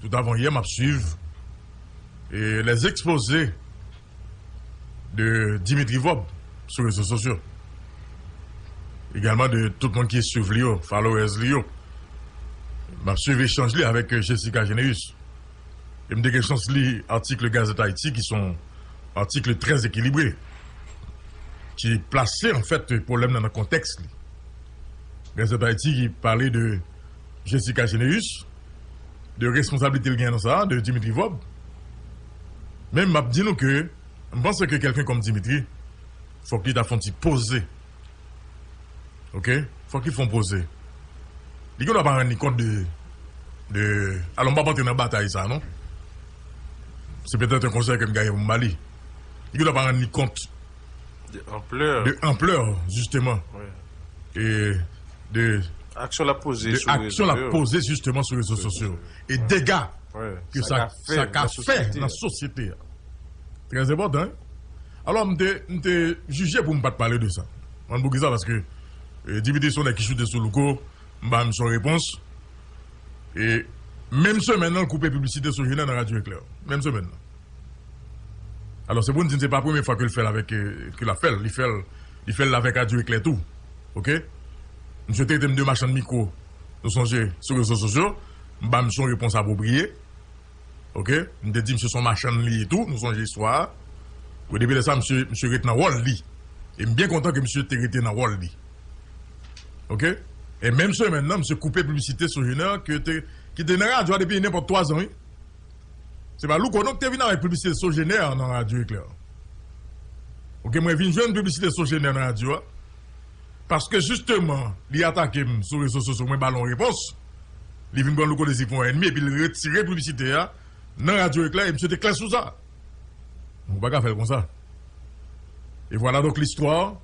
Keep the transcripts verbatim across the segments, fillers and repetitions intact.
Tout avan yè, m ap swiv e les exposés de Dimitri Vorbe sou rezo sosyo. Egalman de tout moun ki swiv li yo, followers li yo. M ap swiv echanj li avèk, euh, Jessica Généus. E m te gen chans li atik Gazette Haïti ki se yon atik trè ekilibre, ki plase, an fèt, pwoblèm nan nan kontèks li. Gazette Haïti ki pale de Jessica Généus, de responsablite l gen nan sa, de Dimitri Vorbe. Men m ap di nou ke m panse ke kèlken kòm Dimitri, fòk li ta fè yon ti poze. Ok? Fòk li fè yon poze. Li gen dwa pa rann li kont de, de, alò, m p ap antre nan batay sa, non. Se petèt yon konsèy ke m gaye pou m ba li. Li gen dwa pa rann li kont de anplè, de anplè, jisteman. Wi. E de aksyon l ap poze de sou aksyon l ap poze, jisteman, sou rezo sosyo. E dega ke sa ka fè nan sosyete a. Trè enpòtan, wi. Alò, m te, m te jije pou m pa t pale de sa. Mwen, poukisa? Paske, eh, Dimitri se yon nèg ki choute sou Louko, m ba misye yon repons. E menm semèn nan, l koupe piblisite Sogener nan Radyo Eklè. Menm semèn nan. Alò, se pou n di n se pa premye fwa ke l fè l avèk, eh, ke l ap fè l. Li fè l, li fè l avèk Radyo Eklè tou. Ok? Misye trete m de machann mikwo, nou sonje, sou rezo sosyo. M ba misye yon repons apwopriye. Ok? M te di misye se yon machann li ye tou, nou sonje istwa a. Bon, depi lè sa, misye, misye ret nan wòl li. E m byen kontan ke misye te rete nan wòl li. Ok? E menm semèn nan, misye koupe piblisite Sogener ki te, ki te nan radyo a depi nenpòt twa zan, wi. Se pa Louko non ki te vin avèk piblisite Sogener nan Radyo Eklè. Ok, mwen vin jwenn piblisite Sogener nan radyo a. Paske jisteman, li atake m sou rezo sosyo, mwen ba l yon repons. Li vin pran Louko Désir pou yon ènmi, epi l retire piblisite a nan Radyo Eklè, e misye te klè sou sa. Ou pa ka fè l konsa. E vwala donk listwa,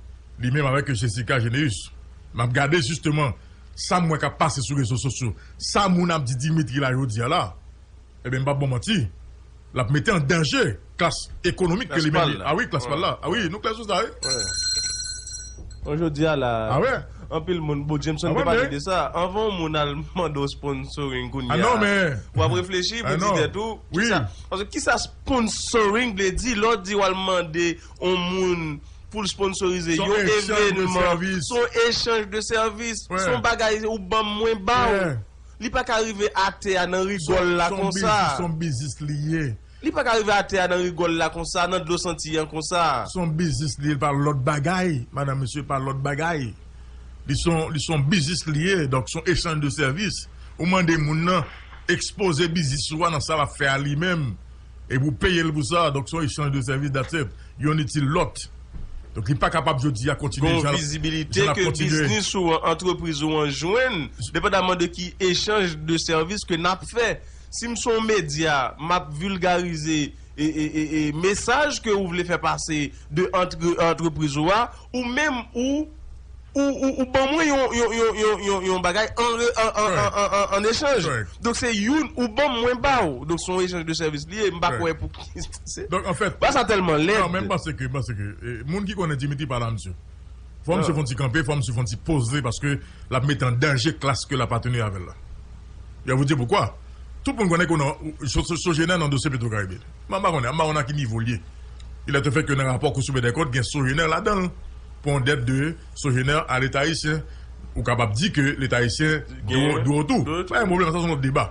li menm avèk Jessica Généus. M ap gade jisteman sa m wè k ap pase sou rezo sosyo. Sa moun ap di Dimitri la jodi a la. Ebyen, m p ap ba w manti, l ap mete an danje klas ekonomik ke li menm li. A wi, klas pa l la. A wi, nou klè sou sa, wi. Bon, jodi a la, anpil moun, bon, Jameson te pale de sa. Anvan yon moun al mande w sponsoring kounye a, w ap reflechi pou di tèt ou, kisa, paske kisa sponsoring vle di? Lè w di w al mande yon moun pou l sponsorize yon evènman, se yon echanj de sèvis, se yon bagay ou ban m, mwen ba w. Li pa ka rive atè a nan rigòl la konsa. Se yon biznis li ye. Li pa ka rive atè a nan rigòl la konsa, nan dlo santi an konsa. Se yon biznis li ye, li pa lòt bagay, madanm, mesye, pa lòt bagay. Li se yon, li se yon biznis li ye, donk se yon echanj de sèvis. Ou mande moun nan ekspoze biznis ou a nan sa l ap fè a li menm. Epi w peye l pou sa, donk se yon echanj de sèvis, that's it. Youn itil lòt. Donk li pa kapab jodi a kontinye jan l ap, jan l ap kontinye. Gon vizibilite ke biznis ou an, antrepriz ou an jwenn, depandaman de ki echanj de sèvis ke n ap fè. Si m se yon medya, m ap vilgarize e, e, e, e mesaj ke ou vle fè pase de antre, antrepriz ou a, ou menm ou, ou, ou, ou ban mwen yon, yon, yon, yon, yon, yon bagay an, re- an, an, an, an, an echanj. Donk se youn ou ban m, mwen ba w. Donk se yon echanj de sèvis li ye, m pa kwè pou ki se. Donk, anfèt, ba sa tèlman lèd. Non, men m panse ke, m panse ke, eh, moun ki konnen Dimitri pale a misye. Fò misye fè yon ti kanpe, fò misye fè yon ti poze, paske l ap mete an danje klas ke l apateni avè l la. Je vais vous dire pourquoi. Tout moun konnen ke nan, So- So- Sogener nan dosye Petro Caribe. M pa konnen, m pa konnen a ki nivo l ye. Il est un fait ke nan rapò Cour suprême des comptes, gen Sogener ladan l. Pou yon dèt de Sogener a Leta ayisyen. Ou kapab di ke Leta ayisyen dwe w tou. Pa gen pwoblèm, sa se yon lòt deba.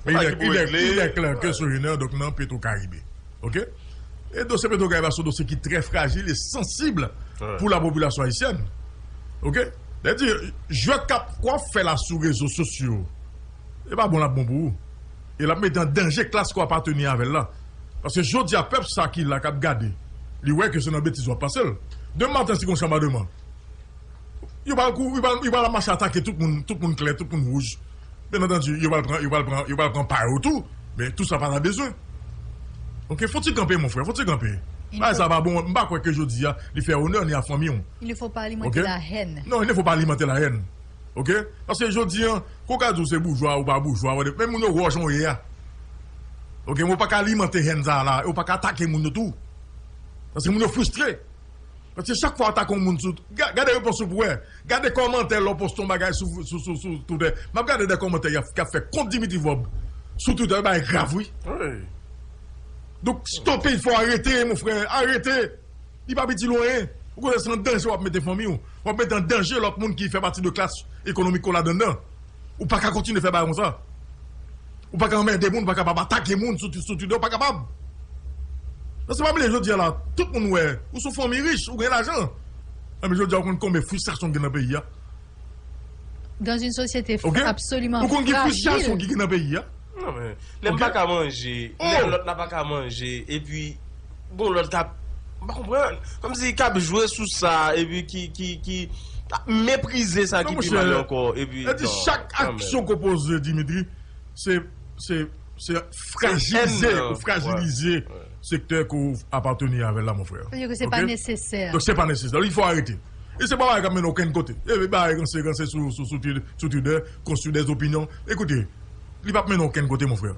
Men il est, il est, il est clair ke Sogener, donk, nan Petro Caribe. Ok? E dosye Petro Caribe a se yon dosye ki trè frajil e sansib pou la popilasyon ayisyèn. Ok? Sètadi, jwèt k ap, k w ap fè la sou rezo sosyo, e pa bon l ap bon pou ou. E l ap mete an danje klas ke w apateni avè l la. Paske jodi a, pèp sa ki la, k ap gade, li wè ke se nan betiz w ap pase l. Demen maten, si gon chanbademan, yo pral kou, yo pral, yo pral mache atake tout moun, tout moun klè, tout moun wouj. Byen antandi, yo pral pran, yo pral pran, yo pral pran pa yo tou. Men tou sa pa ta bezwen. Ok, fò ti kanpe, mon frè, fò ti kanpe. Bagay sa pa bon, m pa kwè ke jodi a, li fè onè ni a fanmi w. Il ne faut pas alimenter la haine. Non, il ne faut pas alimenter la haine. Ok? Paske jodi a, kou ka di w se boujwa ou pa boujwa, whatever, men moun yo wè w jan w ye a. Ok, men w pa ka alimante haine sa la, e w pa ka atake moun yo tou. Paske moun yo fristre. Paske chak fwa w atake yon moun sou, ga- gade repons ou pou wè. Gade kòmantè lè w poste yon bagay sou, sou, sou, sou Twitter. M ap gade de kòmantè y ap, k ap fè kont Dimitri Vorbe. Sou Twitter, bagay grav, wi. Donk, stope, il faut arrêter, mon frère, arrêter. Li pa itil ou anyen. Ou konnen se an danje w ap mete fanmi w. W ap mete an danje lòt moun ki fè pati de klas ekonomik ou ladan nan. Ou pa ka kontinye fè bagay konsa. Ou pa ka anmède moun, ou pa kapab atake moun sou, sou Twitter, ou pa kapab. Nan se pa bliye jodi a la, tout moun wè, ou se yon fanmi rich, ou gen lajan. Enben jodi a, ou konn konbyen fristrasyon ki gen nan peyi a. Dans une société absolument fragile. Ou konn ki fristrasyon ki gen nan peyi a. Non, men, lè m pa ka manje, lè lòt la pa ka manje, epi, bon, lòt k ap, m pa konprann, kòmsi k ap jwe sou sa, epi ki, ki, ki, k ap meprize sa ki pi mal ankò, epi, non, chak aksyon ke w poze, Dimitri, se, se, se frajilize, ou frajilize sektè ke w apateni avè l la, mon frè. Paske se pa nesesè. Donk, se pa nesesè. Il faut arrêter. E se pa bagay k ap mennen okenn kote. E bagay ranse, ranse sou, sou, sou Twitter, konstwi des opinions. Ekoute, li p ap mennen okenn kote, mon frè.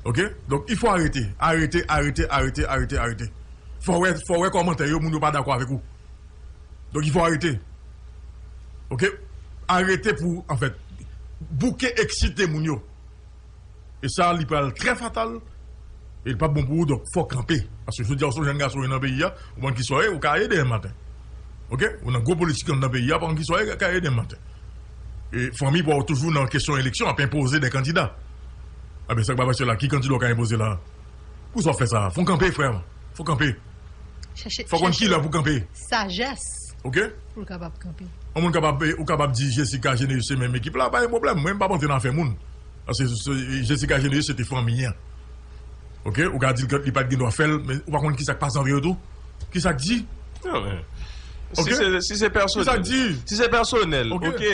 Oke? Donk, il faut arrêter. Arete, arete, arete, arete, arete. Fò w wè, fò w wè kòmantè yo, moun yo pa dakò avèk ou. Donk, il faut arrêter. Oke? Arete pou, anfèt, bouke eksite moun yo. E sa, li pral trè fatal. E li p ap bon pou ou, donk fò w kanpe. Paske jodi a, ou se yon jèn gason, ou nan peyi a, ou pa konn ki sa w ye, ou ka ye demen maten. Oke? Ou nan gwo politik nan peyi a, ou pa konn ki sa w ye, ou ka ye demen maten. E fanmi pa w toujou nan kesyon eleksyon, ap enpoze de kandida. Enben, sa k pa pase la, ki kandida w ka enpoze la? Poukisa w ap fè sa? Fò w kanpe, frè m. Fò w kanpe. Fò w konn kilè pou w kanpe. Sajès. Oke? Pou l kapab kanpe. Yon moun kapab, ou kapab di Jessica Généus se menm ekip la, pa gen pwoblèm. Mwen, m p ap antre nan afè moun. Paske Jessica Généus se te fanmi an. Oke? Ou ka di l li pa t gen dwa fè l, men ou pa konn kisa k pase antre yo tou. Kisa k di? Si se, si se pèsonèl. Si se pèsonèl, oke.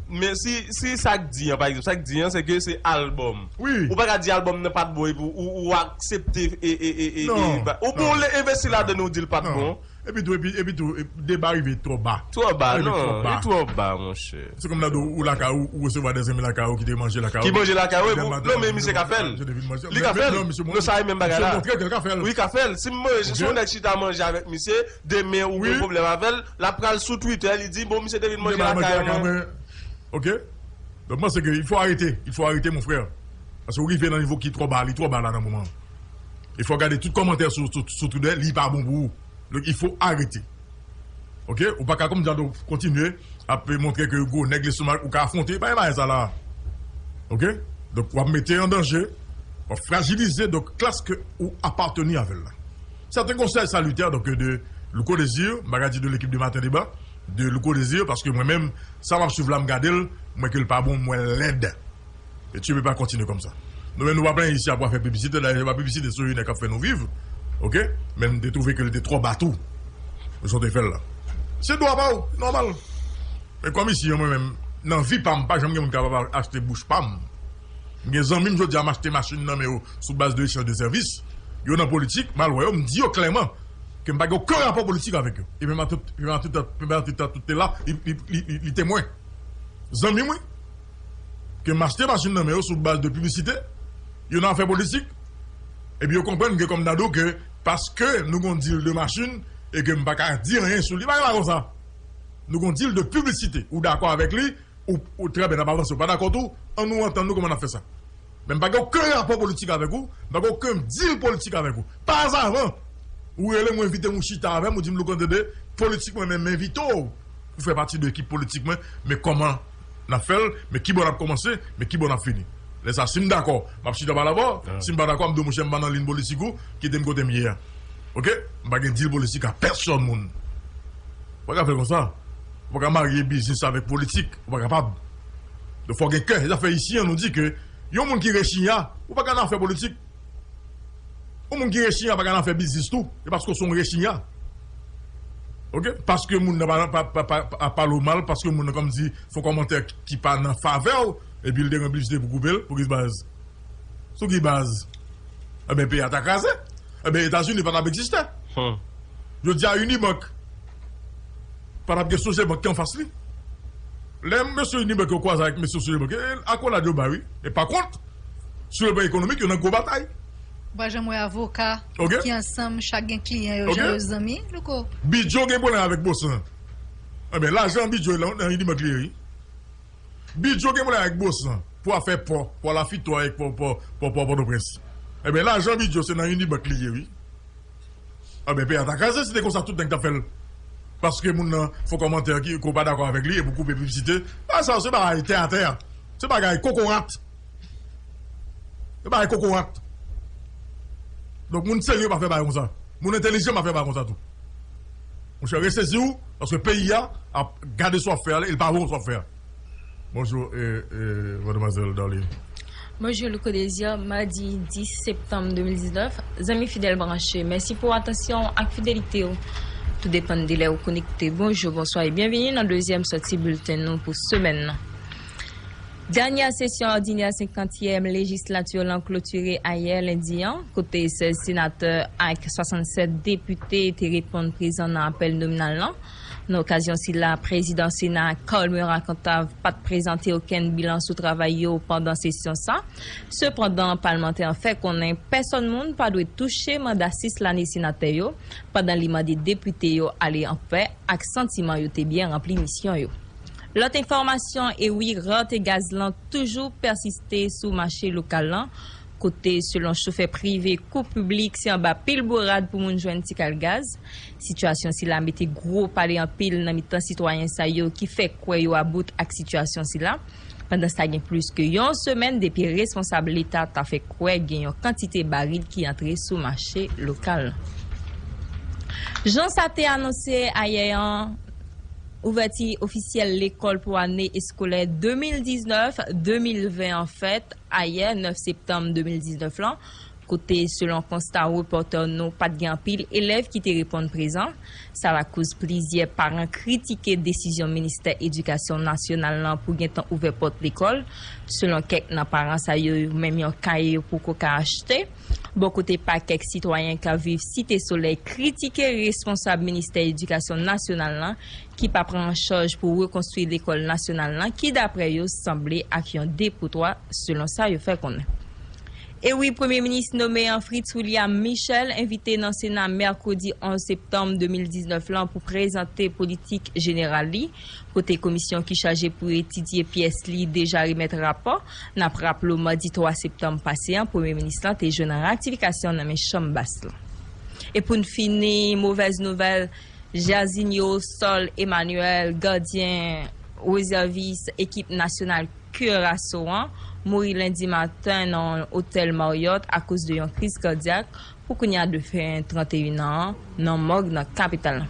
Men si, si sa k di an, pa egzanp, sa k di an, se ke se albòm. Ou pa ka di albòm nan pa t bon epi ou, ou aksepte e, e, e, e, e, ou bon, ou envesti ladan l, ou di l pa t bon. Epi tou, epi, epi tou, deba rive twò ba. Twò ba, non, li twò ba, monchè. Se kòm nan ou lakay ou, ou resevwa de zanmi lakay ou ki te manje lakay ou. Ki manje lakay ou, epi non, men misye ka fè l. Li ka fè l. Non, sa e menm bagay la. Wi, li ka fè l. Si m manje, si yon nèg chita manje avèk misye, demen ou gen pwoblèm avè l, l ap pral sou Twitter, li di, bon, misye te vin manje lakay mwen. Ok? Donk, mwen, se ke il faut arrêter. Il faut arrêter, mon frère. Paske ou rive nan nivo ki twò ba, li twò ba la nan moman an. E fò w gade tout kòmantè sou, sou, sou Twitter, li pa bon pou ou. Donk, il faut arrêter. Oke? Ou pa ka kòm djado kontinye ap montre ke gwo nèg lestomak ou ka afwonte, pa gen bagay sa la. Oke? Donk, w ap mete an danje, w ap frajilize, donk, klas ke ou apateni avè l la. Sèten konsèy salitè, donk, de Louko Désir, m pa ka di de lekip de Maten Deba, de Louko Désir, paske mwen menm, sa m ap swiv la, m gade l, m wè ke l pa bon, m wè l lèd. Et tu peux pas continuer comme ça. Nou menm nou pa plenyen isi a pou afè piblisite, dayè se pa piblisite, se yon nèg k ap fè nou viv. Oke? Men m te twouve ke l te twò ba tou. Jan w te fè l la. Se dwa pa w, nòmal. Men kòm isi a, mwen menm, nan vi pa m, pa janm gen moun k ap achte bouch pa m. M gen zanmi m jodi a, m achte machin nan men yo sou baz de echanj de sèvis. Yo nan politik, m al wè yo, m di yo klèman ke m pa gen okenn rapò politik avèk yo. E Pè Matant, Pè Matant, Pè Matant tout te la, li, li, li, li, li temwen. Zanmi m, wi. Ke m achte machin nan men yo sou baz de piblisite, yo nan afè politik. Epi yo konprann ke kòm nan di w ke paske nou gon dil de machin e ke m pa ka di anyen sou li, pa gen bagay konsa. Nou gon dil de piblisite, ou dakò avèk li, ou, ou trè byen, n ap avanse, ou pa dakò tou, ann nou antann nou kòman n ap fè sa. Men m pa gen okenn rapò politik avèk ou, m pa gen okenn dil politik avèk ou. Pazavan, ou rele m, ou envite m, ou chita avè m, ou di m, Louko, tande, politik mwen menm, m envite w pou fè pati de ekip politik mwen, men kòman n ap fè l, men kibò n ap kòmanse, men kibò n ap fini. Lè sa, si m dakò, m ap chita pale avè w, si m pa dakò, m di w, monchè, m pa nan liy politik ou, kite m kote m ye a. Oke? M pa gen dil politik a pèsonn moun. Ou pa ka fè konsa. Ou pa ka marye biznis avèk politik. Ou pa kapab. Donk, fò w gen kè. Se sa fè isi a, nou di ke yon moun ki rechinya, ou pa ka nan afè politik. Yon moun ki rechinya pa ka nan afè biznis tou. E paske w se yon rechinya. Oke? Paske moun nan pa, pa, pa, pa, pa pale w mal, paske moun nan kòmsi fè yon kòmantè ki pa nan favè w, epi l te gen piblisite pou koupe l, pou ki baz? Sou ki baz? Enben, peyi a ta kraze. Enben, Etazini pa t ap egziste. Jodi a, Unibank pa t ap gen Sogebank ki anfas li. Lè mesye Unibank yo kwaze avèk mesye Sogebank, e akolad yo bay, wi. E pa kont, sou le plan ekonomik, yo nan gwo batay. Ou pa janm wè avoka ki ansanm, chak gen kliyan yo, jan yo zanmi, Louko. Bidjo gen pwoblèm avèk Bosan. Enben, lajan Bidjo nan Unibank li ye, wi. Bidjo gen pwoblèm avèk Bosan. pou afè pò, pou al afite w avèk pò, pò, pò, pò Pòtoprens. Ebyen, lajan Bidjo, se nan Unibank li ye, wi. Ebyen, peyi a ta kraze, si te konsa tout nèg t ap fè l. Paske moun nan fè yon kòmantè ki, ke w pa dakò avèk li, epi w koupe piblisite. A, sa, se bagay tè atè. Se bagay kokorat. Se bagay kokorat. Donk, moun serye pa fè bagay konsa. Moun entèlijan pa fè bagay konsa tou. Monchè, resezi w, paske peyi a ap gade sa w ap fè a, e l pa bon sa w ap fè a. Bonjou, e, e, madmwazèl Darline. Bonjou, Louko Désir. Madi dis septanm de mil diznèf. Zanmi fidèl branche, mèsi pou atansyon ak fidelite w. Tou depann de lè ou konekte. Bonjou, bonswa e byenveni nan dezyèm sòti bilten nou pou semèn nan. Dènyè sesyon òdinè senkantyèm lejislati lan klotire ayè lendi an, kote sèz senatè ak swasannsèt depite te reponn prezan nan apèl nominal lan. Nan okazyon sila, prezidan Sena a, Carl Murat Cantave, pa t prezante okenn bilan sou travay yo pandan sesyon sa. Sepandan, palmantè an fè konnen pèsòn moun pa dwe touche manda sis lane senatè yo, pandan li mande depite yo ale anpè ak santiman yo te byen ranpli misyon yo. Lòt enfòmasyon, e wi, rate gaz lan toujou pèsiste sou mache lokal lan, kote, selon chofè prive, kou piblik se anba pil bourad pou moun jwenn ti kal gaz. Sitiyasyon sila mete gwo pale anpil nan mitan sitwayen sa yo ki fè kwè yo about ak sitiyasyon sila. Pandan sa, gen plis ke yon semèn depi responsab Leta ta fè kwè gen yon kantite barid ki antre sou mache lokal. Jan sa te anonse ayè an, ouvèti ofisyèl lekòl pou ane eskolè de mil diznèf de mil ven an fèt ayè, nèf septanm de mil diznèf lan, kote, selon konsta repòtè nou, pa t gen anpil elèv ki te reponn prezan. Sa lakoz plizyè paran kritike desizyon Ministè Edikasyon Nasyonal lan pou gentan ouvè pòt lekòl. Selon kèk nan paran sa yo, yo menm yon kaye yo poko ka achte. Bò kote pa, kèk sitwayen k ap viv Site Solèy kritike responsab Ministè Edikasyon Nasyonal lan ki pa pran an chaj pou rekonstwi lekòl nasyonal lan, ki, daprè yo, sanble ak yon depoutwa, selon sa yo fè konnen. E wi, Premye Minis nome an, Fritz William Michel, envite nan Sena mèkredi onz septanm de mil diznèf lan pou prezante politik jeneral li, kote komisyon ki chaje pou etidye pyès li deja remèt rapò. N ap raple w, madi twa septanm pase an, Premye Minis lan te jwenn ratifikasyon nan men Chanm Bas lan. E pou n fini, movèz nouvèl, Jairzinho Sol Emmanuel, gadyen rezèvis ekip nasyonal Curaçao an, mouri lendi maten nan otèl Marriott akoz de yon kriz kadyak. Pou kounye a, defen trannteyen an nan mòg nan kapital lan.